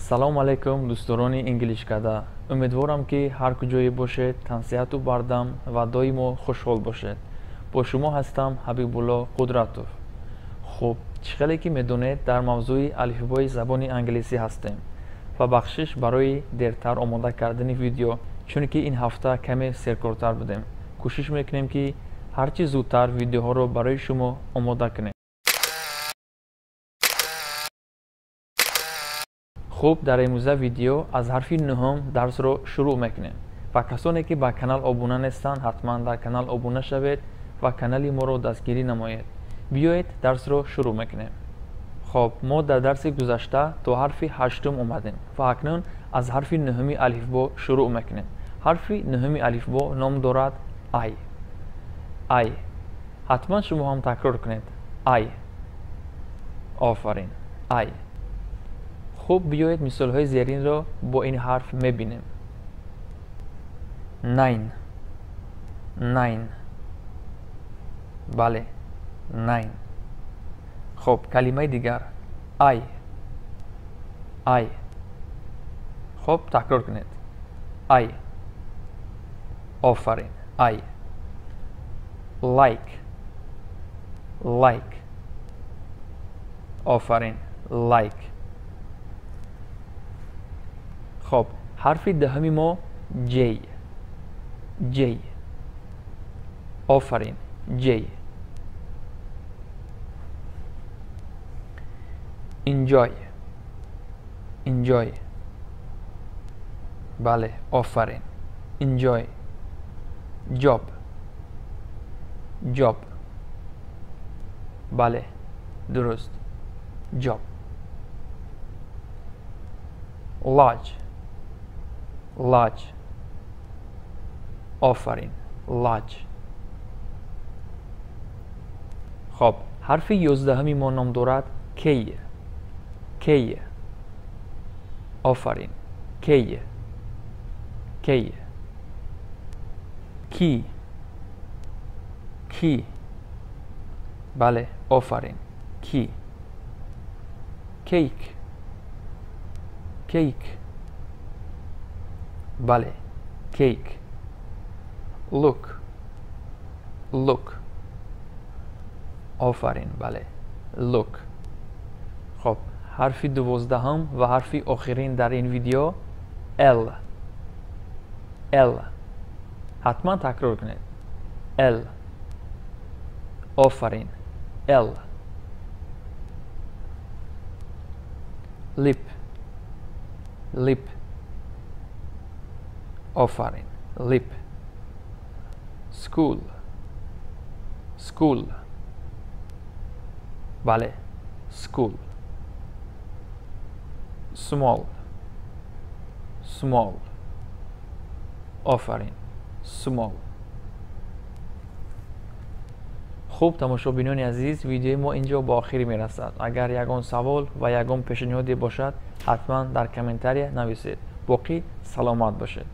Салом алейкум, дӯстдорони Инглишкада. Умедворам, ки ҳар куҷое бошед, тансиҳату бардам ва доимо хушҳол бошед. Бо шумо ҳастам Ҳабибулло Қудратов. Хуб, чӣ хеле ки медонед, дар мавзӯи алифбои забони англисӣ ҳастем ва бахшиш барои дертар омода кардани видео, чунки ин ҳафта каме серкортар будем. Кӯшиш мекунем, ки ҳар чӣ зудтар видеоҳоро барои шумо омода кунем. Хуб, дар имрӯза видео аз ҳарфи нуҳум дарсро шурӯъ мекунем ва касоне ки ба канал обуна нестанд, ҳатман дар канал обуна шавед ва канали моро дастгирӣ намоед. Биёед, дарсро шурӯъ мекунем. Хоб, мо дар дарси гузашта то ҳарфи ҳаштум омадем ва акнун аз ҳарфи нуҳуми алифбо шурӯъ мекунем. Ҳарфи нуҳуми алифбо ном дорад ай. Ай. Ҳатман шумо ҳам такрор кунед. Ай. Офарин. Ай. Хуб, биёед, мисолҳои зеринро бо ин ҳарф мебинем. Nine, nine. Бале, nine. Хуб, калимаи дигар: eye, eye. Хуб, такрор кунед. Eye. Офарин, eye. Like, like. Офарин, like. Хоб, ҳарфи даҳуми мо J, J. Офарин, J. Enjoy, enjoy. Бале, офарин, enjoy. Job, job. Бале, дуруст, job. Large, large. Офарин, large. Хоб, ҳарфи 11-уми мо ном дорад K, K. Офарин, K, K. Key, key. Бале, офарин, key. Cake, cake. Бале, cake. Look, look. Офарин, бале, look. Хоб, ҳарфи 12-ҳум ва ҳарфи охирин дар ин видео L, L. Ҳатман такрор кунед. L. Офарин, L. Lip, lip. Офарин, lip. School, school. Бале, school. Small, small. Офарин, small. Хуб, тамошобинони азиз, видеои мо инҷо ба охир мерасад. Агар ягон савол ва ягон пешниҳоде бошад, ҳатман дар комментария нависед. Боқӣ саломат бошед.